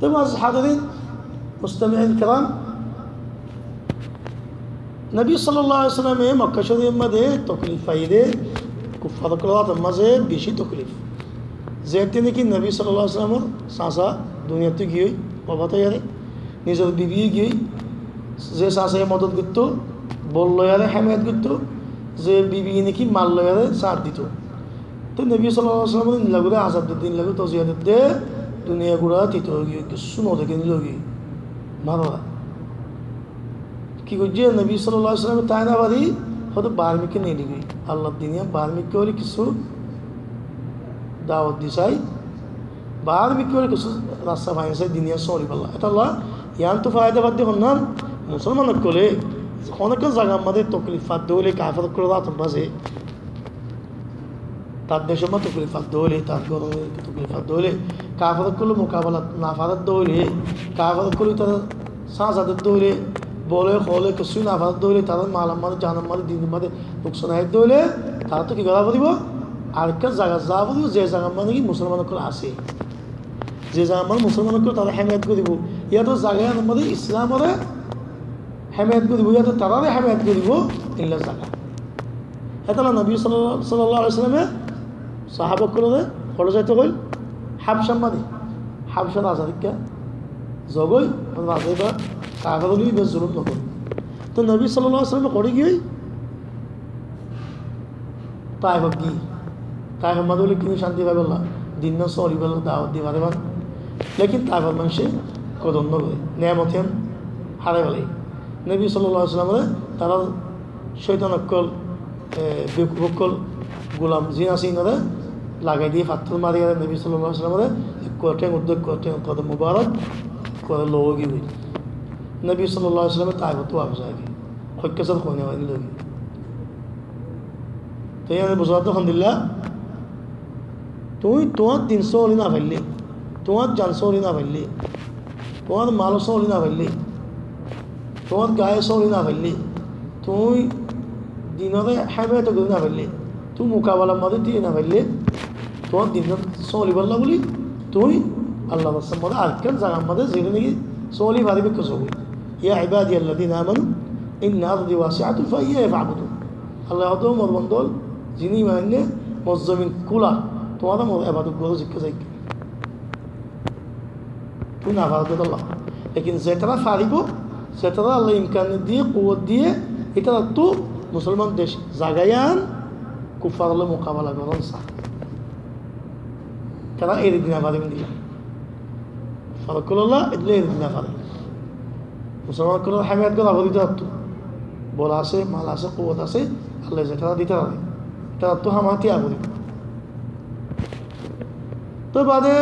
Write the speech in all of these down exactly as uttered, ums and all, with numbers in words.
Te muazzaz hádirin, mustamiin keram, Nobi sallallahu alaihi wasallame Mokka Córifor mazé toklif faiyé dé, kuffar ókkolor át or mazé beci toklif. Zeéñtte niki Nobi sallallahu alaihi wasallamor sasa duniyaittú giyói, wafat ói giyói, nizor bibi giyói, ze sasaye modot goittó, bol loiyaré hémayot goittó, ze bibi niki mal loiyaré sat dito. Te Nobi sallallahu alaihi wasallamore endilla gorí azab dedde, endilla gorí toziyya dedde, duniya gura tito ói giyói, kessú no deké endilla ói giyói. Marara. Ki goijjé Nobi sallallahu alaihi wasallame? Tái no fari, hoito baár mikká neeli giyói. Allar din iyan baár mikká óile kessú dawot di sai, baár mikká óile kessú rasta fai sai din iyan sóli falla. Etolla iyan tu faida fadde honnán, musolman ókkole honó ekkán zagar mazé toklif fadde óile, kafer ókkolor át or mazé, tar decór mazé toklif fadde óile, tar góror toklif fadde óile, kafer ókkolor mukabalat no faredde óile, kafer ókkole tará sáñsa dedde óile, bole hole kessú no faredde óile, tarár mal or mazé, jan or mazé, din or mazé nuksan aiyedde óile, taráttu ki gora foribo? Arekkán zagat za foribo, ze zagar mazé niki musolman ókkol asé. Ze zagar mazé musolman ókkole tarár hémayot goribo, yáto zaga iyan or mazé Islamoré hémayot goribo, yáto taráre hémayot goribo, endilla zaga. Hétolla Nobi sallallahu, sallallahu alaihi wasallame sahaba ókkolore hoçé zaito hoil? Habcar mazé. Habcar raza ikká zogói, raza ibá kafer ókkol ibá zulum no goré. Te Nobi sallallahu alaihi wasallame hoçé giyói? Taifot giyói. Taifot mazé óile kini cánti faibolla, din iyan sóli falla, dawot di faribolla. Lekin Taifot maincé kodor no goré, niyamot iyan hárai félaiye. Nobi sallallahu alaihi wasallamore tarár cóitan ókkol, e, bekuf ókkol, gulam zin asé inoré lagai diyé, fattór mari aré Nobi sallallahu alaihi wasallamore ekkuwa théng uddú, ekkuwa théng kodom mubarak, ekkuwa lou ói giyói. Nobi sallallahu alaihi wasallame Taifottú wafes aiyé giyói. Hoikká sar hoine hoine loi giyói. Te iyan buzá zaito hondilla, tuñí tuáñr din sóli no faille, tuáñr jan sóli no faille, tuáñr mal sóli no faille, tuáñr gaye sóli no faille, tuñí dinoré hémayot gori no faille, tuñí mukabalar mazé tiki no faille, tuáñr din sóli falla buli tuñí Allar rastar mazé arekkán zagar mazé zeçé niki sóli faribo kessú. يا عبادي الذين آمنوا إن أرضي واسعة فإياي فاعبدون. Allah hoó dé, mor banda ókkol, zin iman ainné, mor zomin kúla, tuáñra mor ebadot goró, zikká zaikká. Tuñí no faro dé Allah. Lekin zetará faribo, zetará Allah imkan diyé, kuwot diyé, ítarattú musolman dec zaga iyan kuffar ókkolor mukabela gorón sa. Tará eri di no fare endilla. Kuffar ókkololla endilla eri di no fare. Musolman ókkolor hémayot gora foribo ítarattú. Bol asé, mal asé, kuwot asé, Allah ye zetará di tará, ítarattú hámaha tiya foribo. Te bade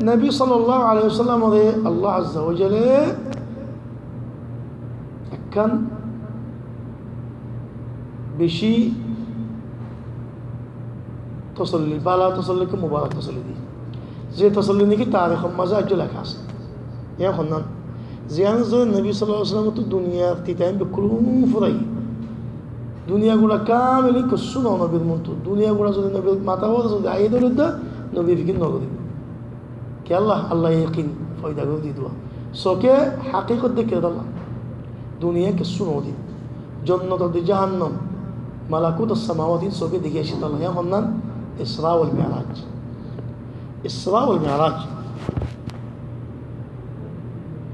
Nobi sallallahu alaihi wasallamore Allah azza wa jalla ekkán beci tosolli, bála tosolli, ki mubarak tosolli diyé. Ze tosolli niki tarikh or mazé aijjó leká asé. Yián honnán? Ziyán zodi Nobi sallallahu alaihi wasallam ottu duniyar titaim bekkún furaiyé. Duniya gura kamil kessú no nobir muntu. Duniya gura zodi nobir matá uore zodi aiyé dóre dé, nobi fikir no goribo. Kiyólla? Allah ye yakin foida gori di diyé. Soke hakikot deké dé Allah. Duniya kessú no dé. Jonnot ar de jahannam, malakut as samawat in soke dekí aiyé dé Allah. Yián honnán? Isra wal Mi'raj. Isra wal Mi'raj.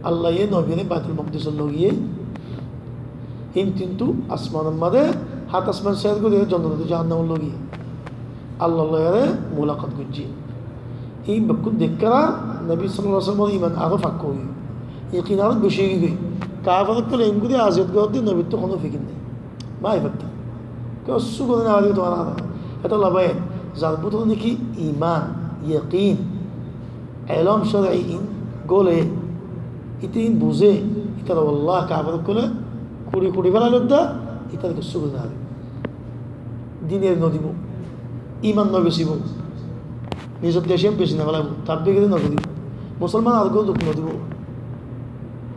Allah ye nobire Baitul Mokdis ot loi giyé, hín tintu asman or mazé, hát asman ser gori jonnot ar de jahannam ot loi giyé. Allah loi yáre mulakat goijjé. Hín bekkún dekkára Nobi sallallahu alaihi wasallam or iman aró fakka ói giyé. Yakin aró beci ói giyé. Kafer ókkole engori aziyot gorédde, nobittú honó fikir nái. Bái fakka. Kessú goré no faribo tuáñra. Etolla bái, zar bútore niki iman, yakin, elóm córai in góle, íte in buzé, ítara wallah kafer ókkole kuri kuri félai lodda, ítara kessú goré no faribo. Din eri no dibo, iman no besibo, nizor dec iyan beci no félaibo, tabbligiri no goribo, musolman ar uggwá duk no dibo,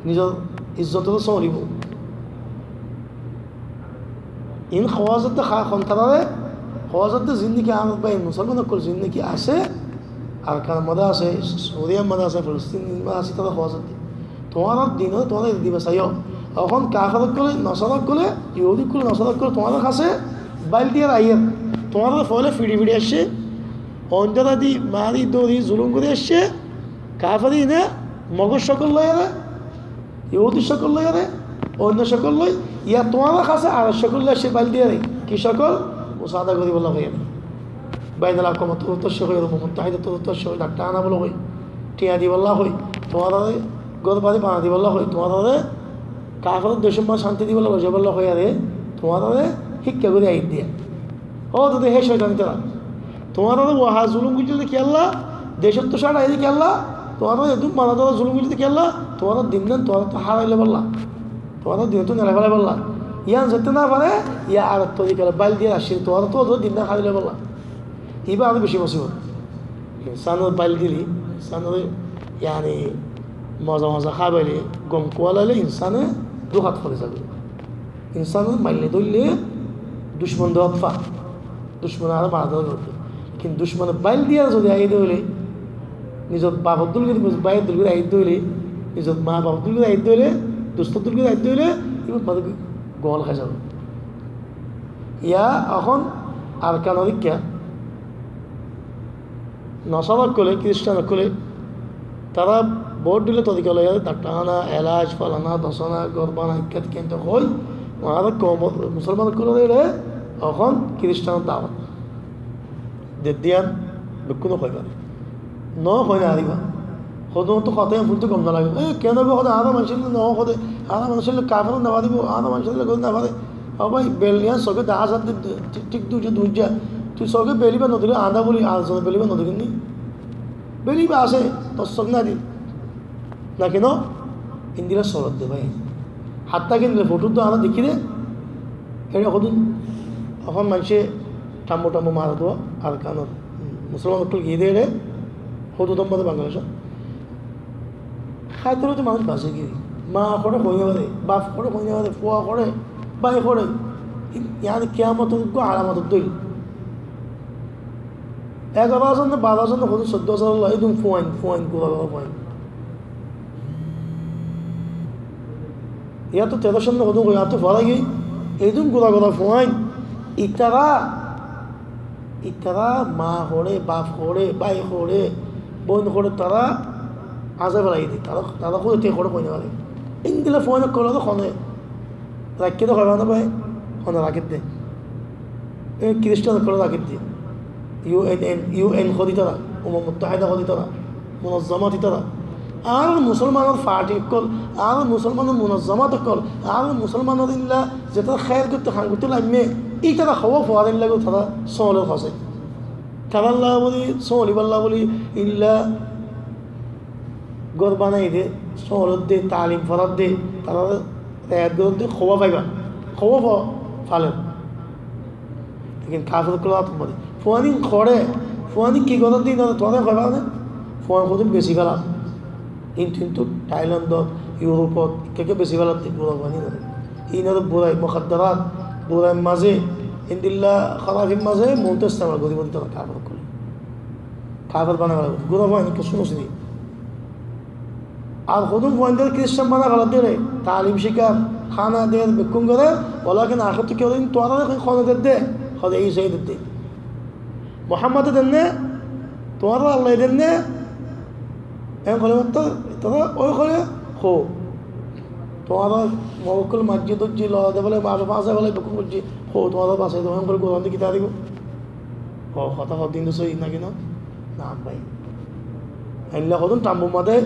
nizor izzot ore sómaribo. In hoó zadde, hoó zadde zin niki añár bái musolman ókkol zin niki asé, Arkanor modé asé, Saudiyar modé asé, Filistinor modé asé, tará hoó asé de. Tuáñrar din tuáñra diba saiyó. Ehón kafer ókkole, nasara ókkole, yohudi ókkole, nasara ókkole tuáñrar hañsé bail diyar aiyér. Tuáñrare foóila fiçi fiçi aiccé, ondoradi mari dóri zulum gorí aiccé, kafer ine mogór cókol loiyóre, yohudi cókol loiyóre, oinno cókol loi, yá tuáñrar hañsé aró cókol loi aiccé bail diyóre. Ki cókol? Musaada goríbolla hoiyóre. Bainal akwamor torfóttu aiccé hoiyóre, umam muttahidar torfóttu aiccé hoiyóre, daktar ana bolla hoi, tiañ dibolla hoi, tuáñrare gór bari bana dibolla hoi, tuáñrare kaferor decót cánti dibolla, loi zaibolla hoiyóre, tuáñrare híkka gorí aiyér de. Ó, tuáñrare hé coitan tará. Tuáñrare wahá zulum goijjé de kiyólla, decóttu cárai aiyér de kiyólla, tuáñrare edún mara dóra zulum goijjé de kiyólla, tuáñrar din gán tuáñrattú hárai loibolla. Tuáñrar dinottú nerai félaibolla. Yián zeté no fare, yá aró torika loi bail diyar aiccé, tuáñrattú din gán hárai loibolla. Ibá aró beci musibot. Insanor bail dile, insanor, yáni, moza moza hábaile, gom kuwalaile, insane dukát fori zagói. Insane maille dóille ducmon dórat fa. Ducmone aró mara dóra goré. Lekin ducmone bail diyar zodi aiyé de óile, nizor bafor dul gorí, nizor báiyor dul gorí aiyé de óile, nizor ma bafor dul gorí aiyé de óile, dustor dul gorí aiyé de óile, ibá mane gol hái zaibo. Yá ehón Arkanor ikká nasara ókkole, kiristan ókkole, tará bout dhilla torika loi, daktar ana, elaj, falana, dosana, gór bana, ikká tikká hoi, añárar koum musolman ókkolore ehón kiristan dawot der de yián bekkúne hoi fare. No hoi no fariba. Hodún to hotá yián fúnte gom no lage. E, kiyólla be hode, añárar manúcor loi no hode, añárar manúcor loi kafer no faribo, añárar manúcor loi gorí no fare. Ó bái, bel yián sóke dehá za de, thík, thík dui za, dui za. Tui sóke bel ibá no dekíle, añdá buli, ar zone bel ibá no dekíl ni? Bel ibá asé, tor sók nai de. Naki no? Endilla solor de bái. Hattá ki endilla foto to añára dekí de. Ere hodún, ehón maincé tambu tambu mara dua, Arkanor. Musolman ókkol giyé de ere, hodún tambu de Bangladecót. Háitor to manúc basé giyé. Ma hoçé hoi no fare, baf hoçé hoi no fare, fua hoçé, bái hoçé. Yáni kiyamotor uggwá alamotor dóil. Egaró zon ne baró zon ne hodún, soddo zon loi, edún fuain, fuain, gura gura fuain. Yá to teró zon ne hodún, yá to fara giyé, edún gura gura fuain. Itará, itará ma hoçé, baf hoçé, bái hoçé, boin hoçé, tará azai félai de, tará, tará hoçé te hoçé hoi no fare. Endilla fuain ókkol hone raikké de hoiba no bái, hone raikké de. E kiristan ókkol raikké de. U N N, U N hoó de tará, Umam Muttahida hoó de tará, munazzamat tará. Ar musolmanor parti ókkol, ar musolmanor munazzamat ókkol, ar musolmanor illa zetará hér goitto, ham goitto laimme, itará hoó fuain illa goitto tará sóoñlor hosé. Tará lla buli, sóoñlibálla buli, illa gór banai de, sóoñlor de, talim forar de, tará rehayet gorer de, hoó faiba, hoó fa-, faler. Lekin kafer ókkol ot mari. Fuain hoçé, fuain ki gorer de, ine tuáñra hoiba né? Fuain hodún besi félar. Hintu, hintu Thailandot, Europeot, ke ke besi félar de gura fuain ine. Ine burai, mukhaddarat, burai mazé, endilla hórafir mazé, montu istemal gori gori tará kafer ókkol. Kafer banai félar, gura fuain ke cúnosi ni? Ar hodún fuaindóre kiristan banai félar de, talim cíkar, hána der, bekkún gorer, walakin ahérottú ki hoó de, tuáñrare hone der de, hode Isai der de. Muhammade der né, tuáñrar Allaye der né, en hoile mattor, tará ói hoile, hoó. Tuáñrar Mog ókkole maijjé, dóijje, lorade félai, mafe fáñsai félai, bekkún goijje, hoó, tuáñra basai do, en hoile gura fuain de ki tará dibo? Hoó, hotá hoó de inde sóiyi naki no? Na bái. Endilla hodún tambu mazé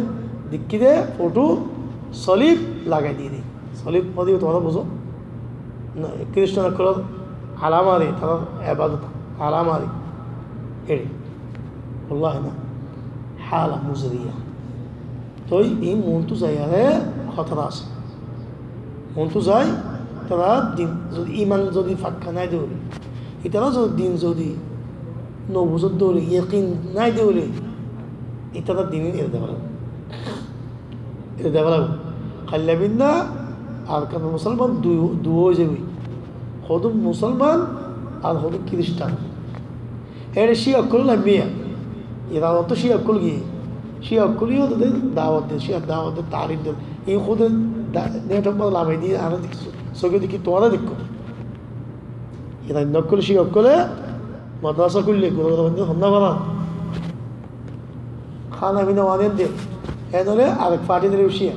dekí de, foto, solib lagai diye de. Solib hoó de tuáñra buzó? Na, kiristan ókkolor alamari, tarár ebadot alamari. Ere. Wallahi na. Hala muzriya. Toi in montu zaiyaré hótara asé. Montu zai, tará din, zodi iman zodi fakka nai de óile, itará zodi din zodi no buzé de óile, yekin nai de óile, itará din ere de félaibo. Ere de félaibo. Kailla binna Arkanor musolman du, du ói zaiboi. Hodún musolman ar hodún kiristan. Ere Ciya ókkol laimmé. Iran ottu Shia ókkol giyé. Shia ókkol yó de dawot de, Shia dawot de, talim de. Iín kúde da-, network mazé lamai diye, añára dekí, sóke dekí, tuáñra dekó. Iran ókkol, Shia ókkole madrasa kúlle, gura gura bande honna bara. Hána fina wani de. Enore arek party dile Shia.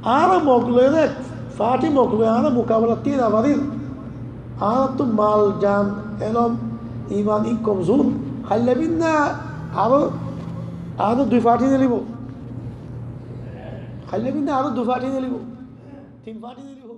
Añára Mog loi de, party Mog loi añára mukabela diya no farir. Añárattú mal, jan, elóm, iman, í komzur. Kailla finna aró, aró dui party dilibo. Kailla finna aró dui party dilibo. Tin party dilibo.